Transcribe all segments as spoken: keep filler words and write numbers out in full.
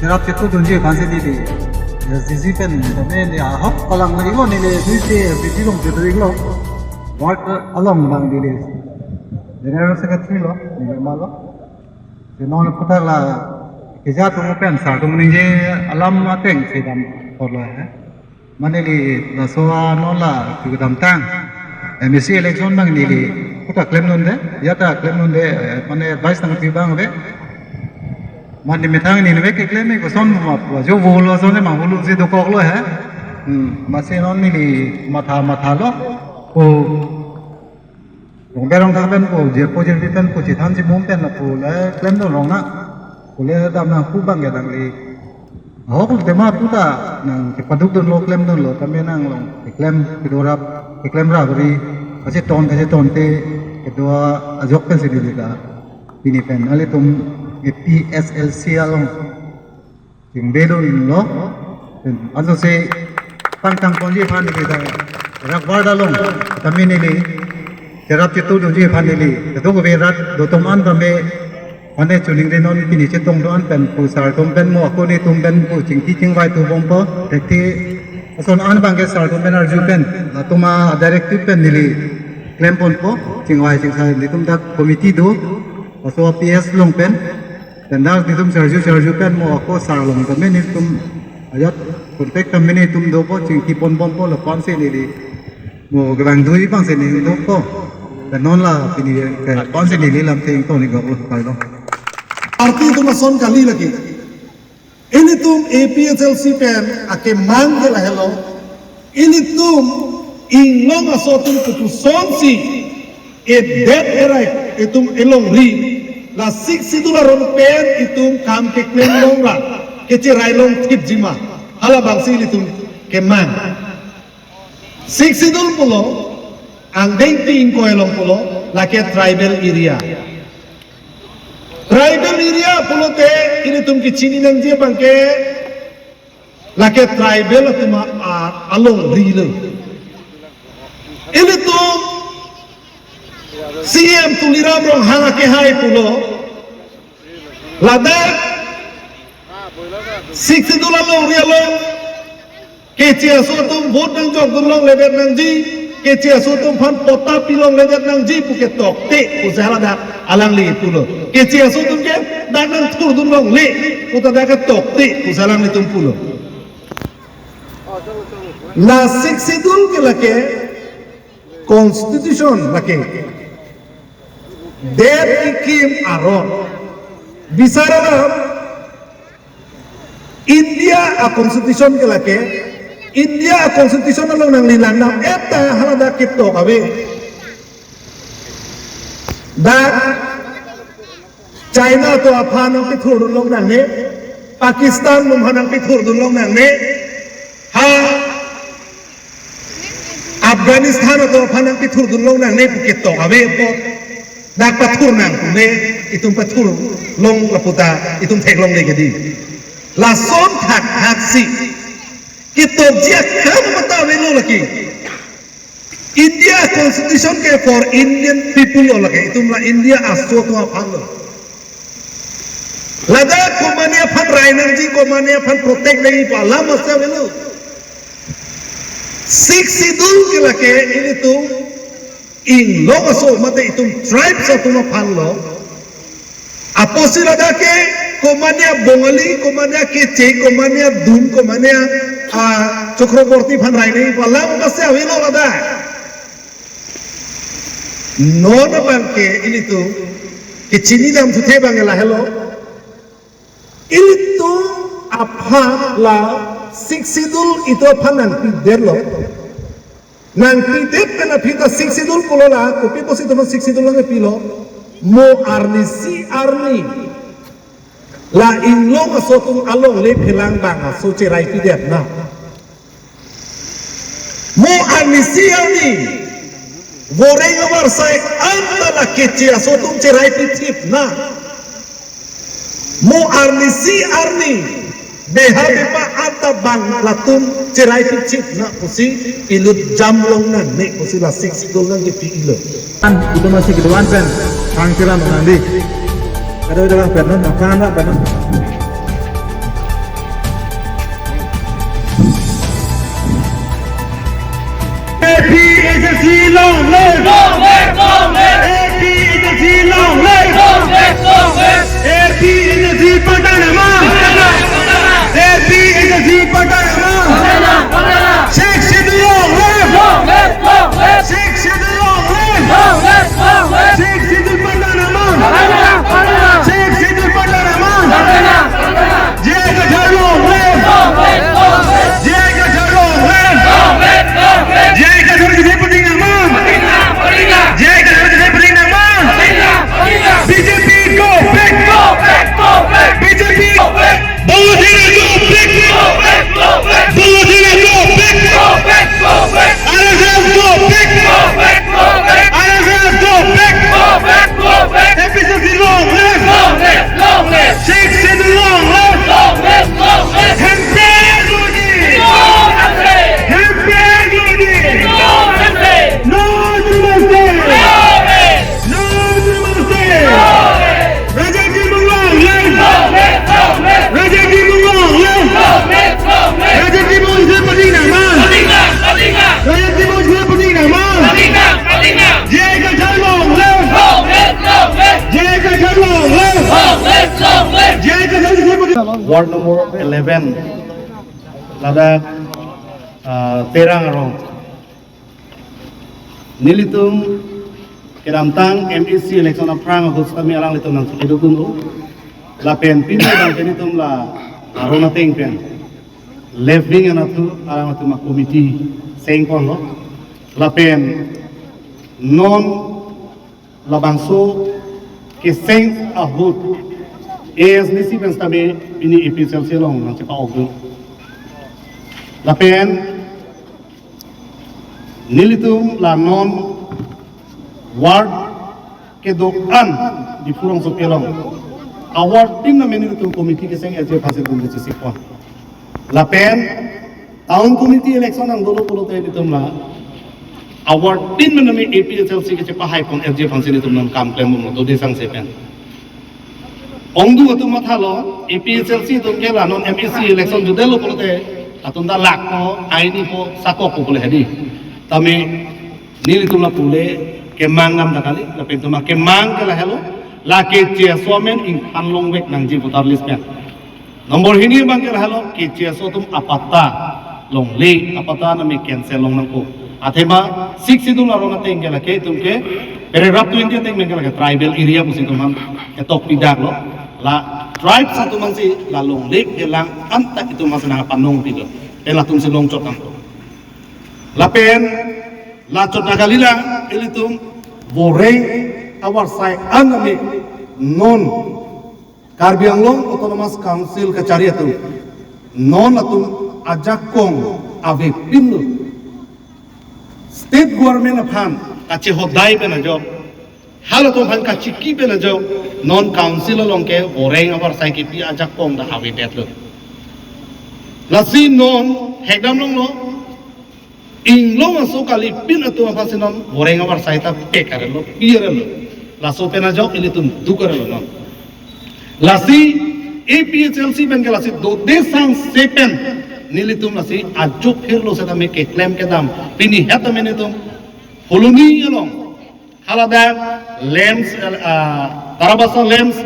Cherap chetu dunji aphansi neli, ya, G C pen, kami neli ahok palang lagi lo, neli G C, G C along chetu lo. Ward along abang neli General Secretary lo, neli ma lo. Te non aphuthak la keja atum pen sar atum ningje alam ateng si dam korlo he. Mane neli laso a non la kedamtang M A C election abang neli aphuthak klemdunde, ya ta klemdunde, eh, mane advice nangpi abang ave. Mane methang neli ave keklem ke koson ma pu ajo volo ason le ma hulu si dokoklo he. Hmm, amatsi non neli matha matha lo. O Rongber rongthak pen pu, jirpo jirpi pen pu, chethan chimum pen lapu le klemdun longnang. Pu le dam nang pu abang ke dang le. Ahok tema pu ta nang kepadukdunlo, klemdunlo, tame nang long keklem kedo rap, keklem rap ri, kacheton kachetonte kedo ajok pensi neli ta pini pen alitum A P H L C along chingbe do-inlo. Anso se pangthang ponji aphan neli ta rak ward along tame neli cherap chetu dunji aphan neli, kedo kave rat do atum an tame, mane choningri non pini chetong do-an pen pu sar atum pen mo ako netum pen pu chingki chingvai tu bompo, thekthe ason an abang ke sar atum pen arju pen, latum a directive pen neli klemponpo, chingvai chingsai netum dak committee do, laso a P S along pen. Tendang netum charju charju pen mo ako sar along tame netum ajat contact tame netum dopo, chingki ponbompo, lapu ansi neli mo gabang dui abang si neli dopo. Te non la pini ke aphansi neli lamthe ingtong ni gok lo kardom. Party atum ason kali lake. Ilitum A P H L C pen akemang ke lahelo. Ilitum inglong aso atum kopuson si edet erai itum elongri, la Sixth Schedule aron pen itum kam keklem longra, kecherai longthipji ma, halabangsi ilitum kemang. Sixth Schedule pulo, angdengpi ingkoi along pulo, lake tribal area. Tribal area pulote ilitum kechini nangji abang ke lake tribal atum a, a, alongri lo. Ilitum C M Tuliram Ronghang akehai pulo, ladak Sixth Schedule alongri along keche aso atum vote nangjokdun longledet nangji, keche aso atum aphan patta pi longledet nangji pu ke tokte pusi haladak alangli pulo. Keche aso atum ke dak nangthurdun longle pu ta dak ke tokte pusi alanglitum pulo. La Sixth Schedule ke lake constitution lake. Det kekim aron. Bisar alam India a constitution ke lake, India a constitution along nangli lang nam eta haladak ketok ave. Dak China atum aphan nangpethurdun long nangne, Pakistan atum aphan nangpethurdun long nangne, ha Afghanistan atum aphan nangpethurdun long nangne pu ketok ave apot, dak pathur nang pune, itum pathur long lapu ta itum theklongle kedi. Lason thakthak si ketokji akam mata avelo lake. India constitution ke for Indian people lo lake, itum la India aso atum aphan lo. Ladak komane aphan rai nangji, komane aphan protect nangji pu alam masa avelo. Sixth Schedule ke lake ilitum inglong aso mate itum tribes atum aphan lo. Apotsi ladak ke komane a Bongali, komane a Keche, komane a Dum, komane a, ah, Chakraborty aphan rai nangji pu alam masa avelo ladak. Non abang ke ilitum kechini damthu the abang ke lahelo. Ilitum aphan la Sixth Schedule itum aphan nangpidet lo. Nangpidet pen aphi ta Sixth Schedule pulo la, kopi pusi itum Sixth Schedule nangpilo. Mo arnisi arni la inglong aso atum alongle phelang abang aso cherai pidet na. Mo arnisi arni voreng avarsai anta la Keche aso atum cherai pithip na. Mo arnisi arni beha bepa anta bang latum cherai pichit na pusi ilut jam longnang ne pusi la Sixth Schedule nangkepi ilo. An, itum masih keduan pen, pangkiran nangdi. Ada, ada, pen, pen, pen. A P H L C long live! Long live, long live! A P H L C long live! Long live, long live! A P H L C patana ma! Patana, patana! A P H L C patana ma! Patana, patana! Sixth Schedule long live! Long live, long live! Sixth Schedule long live! Long live, long live! Sixth Schedule patana ma! Patana, patana! Sixth Schedule patana ma! Patana, patana! J I Kathar long live! Long live, long live! J I Kathar long live! Long live, long live! J I Kathar kese putting nama! Putting nama, putting nama! J I Kathar kese putting nama! Putting nama, putting nama! B J P go back! Go back, go back! B J P go back! Bhagwat Singh go back! Go back, go back! Bhagwat Singh go back! Go back, go back! R S S go back! Go back, go back! R S S go back! Go back, go back! A P H L C long live! Long live, long live! Sixth Schedule long live! Long live, long live! Hemprek Modi! No mercy! Hemprek Modi! No mercy! No mercy! No mercy! No mercy! No mercy! Raja Timung long live! Long live, long live! Raja Timung long live! Long live, long live! Raja Timung kese putting nama! Putting nama, putting nama! Raja Timung kese putting nama! Putting nama, putting nama! J I Kathar long live! Long live, long live! J I Kathar long live! Long live, long live! J I Kathar kese putting. Ward number eleven, ladak, ah, Terang arong. Nelitum kedamtang M A C election aphrang ahut sitame alanglitum nangchedukdun-o. Lapen pini abang ke nelitum la aron ateng pen left wing anatthu alanglitum a-committee sengponlo. Lapen non labangso keseng ahut A S D C pen sitame pini A P H L C along nangchepa-okdun. Lapen nelitum la non ward kedo-an Diphu rongsopi along a-ward tin name nelitum committee keseng S D F aphansi nelitum kachesik pon. Lapen town committee election nangdolo pulote nelitum la a-ward tin name A P H L C kachepahai pon S D F aphansi nelitum non kam klembomlo, dode sangse pen. Ongdung atum mathalo, A P H L C atum ke la non M A C election judetlo pulote, latum ta lakpo, ainipo, sakokpo pule hedi. Tame nelitum la pule kemang nam ta kali, lapen itum akemang ke lahelo, la kecheso amen ingphan longvek nangji voter list pen. Nombor hini abang ke lahelo, kecheso atum apatta longle, apatta name cancel long nangpo. Athema Sixth Schedule aron ateng ke lake itum ke paragraph twenty ateng pen ke lake tribal area pusi itum aphan ketok pidaklo. La tribes atum aphansi la longle kelang anta itum aphansi nangpanong pilo. Pen latumsi longchot nangpo. Lapen la chot ta kali, la ilitum Boreng avarsai an name non Karbi Anglong Autonomous Council kachari atum, non atum ajakong avepinlo. State government aphan kachehodai pen ajok, halatum aphan kachiki pen ajok, non council along ke Boreng avarsai kepi ajakong ta avedetlo. Lasi non hekdam longlo, inglong aso kalipin atum aphansi non Boreng avarsai ta pek arelo, pi arelo. Laso pen ajok ilitum duk arelo non. Lasi A P H L C pen ke lasi dode sangse pen nelitum lasi ajo phirlo setame keklem kedam. Pini hetame nelitum Phuloni along haladak LAMPS, ah, Tarabasa LAMPS,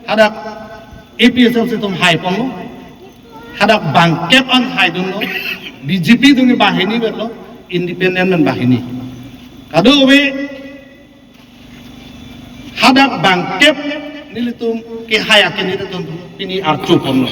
hadak A P H L C atum haiponlo. Hadak bangkep an haidunlo. B J P atum ke banghini vetlo, independent pen banghini. Kadokave hadak bangkep nelitum kehai a-candidate atum pini archuponlo.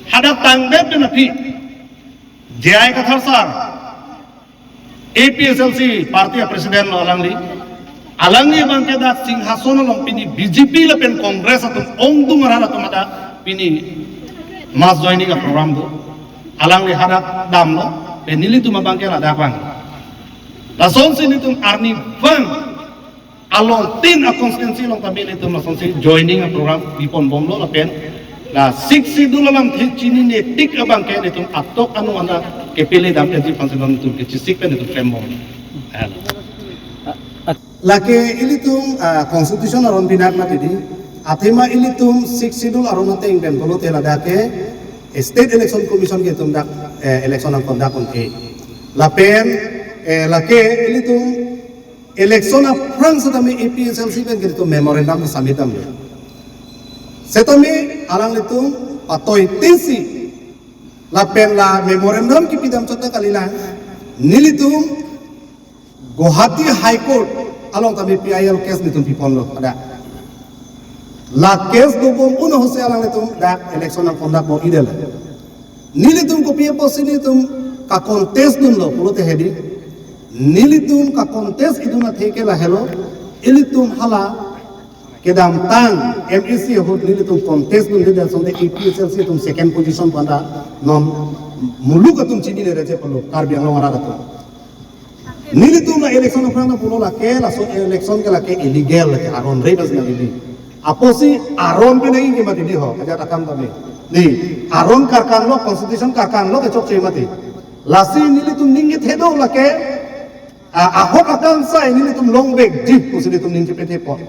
Hadak tangdet pen aphi J I Kathar sir, A P H L C party a-president lo alangli. Alangli abang ke dak Singhason along pini B J P lapen Congress atum ongdung arat atum hadak pini mass joining a-program do. Alangli hadak damlo, pen nelitum abang ke ladak vang. Lasonsi nelitum arnivang along tin a-constituency along tame nelitum lasonsi joining a-program biponbomlo lapen La Sixth Schedule alamthe chinine tik abang ke netum atok anu anda kepele dam eji panselon netum kechisik pen netum klem mo. Lake ilitum, ah, constitution aron pinak mati di. Athema ilitum Sixth Schedule aron ateng pen pulote ladak ke, eh, State Election Commission ke itum dak, eh, election nang conduct un-e. Lapen, eh, lake ilitum election aphrang setame A P H L C pen ke itum memorandum submit dam. Setame alanglitum patoi tesi lapen la memorandum kipidam chot ta kalilang. Nelitum Guwahati High Court along tame P I L case nelitum piponlo pada. La case dobom un ahutsi alanglitum dak election nang conduct bom-i det. Nelitum kopi apotsi nelitum ka-contest dunlo pulote hedi. Nelitum ka-contest idun atheke lahelo. Ilitum hala kedamtang M A C ahut nelitum contest dunde, lason te A P H L C atum second position pu anta non muluk atum chinine reje pulo, Karbi Anglong arat atum. Nelitum la election aphrang ta pulo lake, laso election ke lake illegal, lake aron rei bas nang ili. Apotsi aron pen nang ingke mati di ho, ajat akam tame. Di, aron karkanglo, constitution karkanglo kechokche mati. Lasi nelitum ning kethe do lake, a, ahok akangsai nelitum longvekji pusi nelitum ning chepethepon.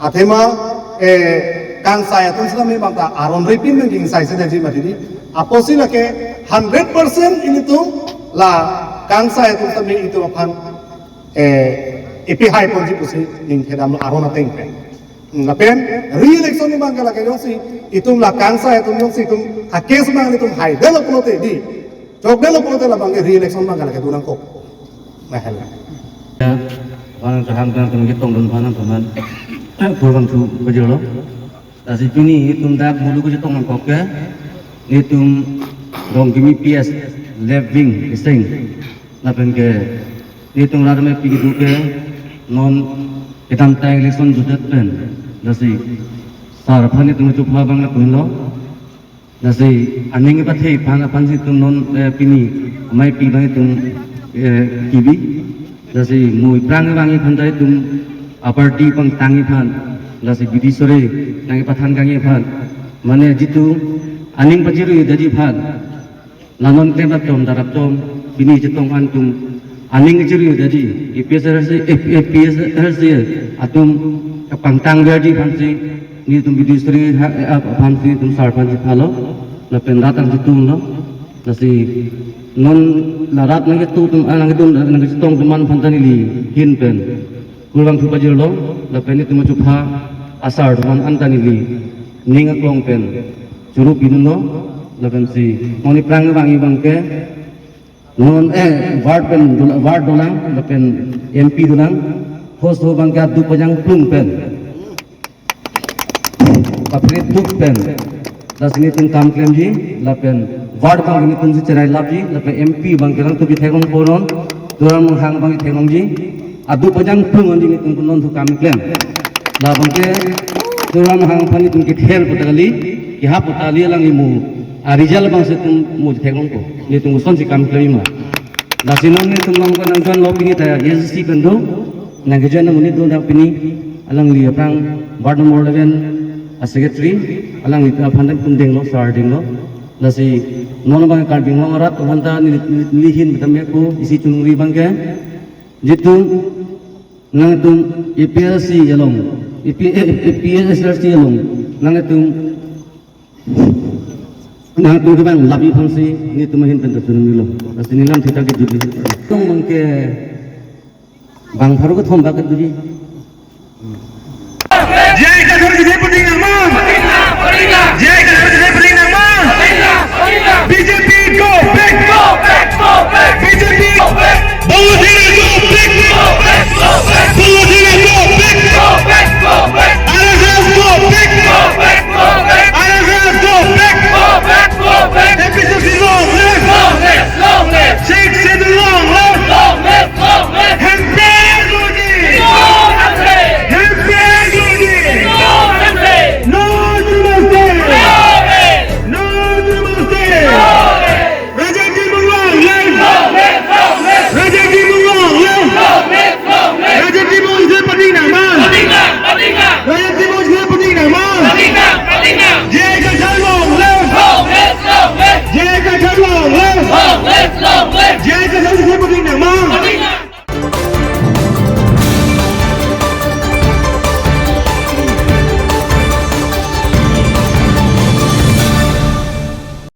Athema, eh, kangsai atum sila memang ta aron rei pin nang kingsai sedaji mati di. Apotsi lake hundred percent ilitum la kangsai atum tame itum aphan, eh, ipi hai ponji pusi ning thedamlo aron ateng pen. Hmm, lapen re-election abang ke lake jongsi itum la kangsai atum jongsi itum a-case abang itum haidetlo pulote di. Chokdetlo pulote labang ke re-election abang ke lake do nangkok. Nahel. Ya, bang kaham kan kan ketongdun bang teman. Kurang tu bajolo. Lasi pini itum dak muluk kechetong nangkok ke. Nelitum Rongkimi P S left wing iseng. Lapen ke nelitum rat me pi kedo ke non kedamtang election jutdet pen. Lasi sar aphan nelitum chupha abang lapu-inlo. Lasi aning ipathe aphan aphansi itum non, eh, pini ameipi abang itum, eh, kibi. Lasi mo iphrang abang iphan ta itum a-party pangtang iphan. Lasi bidi sore nangkepathan kangji aphan. Mane jitu aning pajirui daji aphan. La non klem rapchom darapchom pini chetong an atum aning chirui daji A P H L C, A P H L C atum kapangtang verji aphansi nelitum bidi sore ha, eh, aphansi itum sar aphansi phalo lapen rat an chitumlo. Lasi non la rat nangketu atum, ah, nangketu nangkechetong atum an aphan ta neli ahin pen kurvangthu pajirlo lapen nelitum chupha asar atum an ta neli ning aklong pen churu pinunlo lapensi non iphrang abang abang ke non, eh, ward pen dola-, ward dolang lapen M P dolang, host ho abang ke aduk pajangplung pen, kaprek duk pen, lasi nelitum kam klemji lapen ward abang nelitum si cherai lapji lapen M P abang ke lang tu ketheklong poron, Tuliram Ronghang abang ketheklongji. Aduk pajangplung anji nelitum non thu kam klem. Labang ke Tuliram Ronghang aphan nelitum kethel puta kali, kehap puta kali alangli mo a-result abang si itum mo theklongpo. Nelitum kosonsi kam klem ma. Lasi non nelitum along ko nangjoinlo pini ta A S D C pen do. Nangkejoin amonit do dak pini alangli aphrang ward number eleven a-secretary alangli aphan ta itum denglo, sar denglo. Lasi non abang Karbi Anglong arat aphan ta neli, neli, neli ahin ta meko isi chunri abang ke. Jitu nangtum A P H L C along, A P, eh, A P H L C along, nangtum, nangtum kebang labi aphansi nelitum ahin pen ta chunrilo. Lasi neli lam thita ke didi. Tum abang ke bang pharo kethom bak ke didi. J I Kathar Kejepudi nangma. J I Kathar Kejepudi nangma. B J P go back. Go back, go back. B J P go back. Bolo Thera go back. Go back, go back. Bolo Thera go back. Go back, go back. R S S go back. Go back, go back. R S S go back. Go back, go back. A P H L C long live. Long live, long live. Sixth Schedule long live. Long live, long live. Hemprek Durji. Long live. Hemprek Durji. Long live. Long live! Long live! Long live! J I Kathar Bithi boding nangma! Boding nang!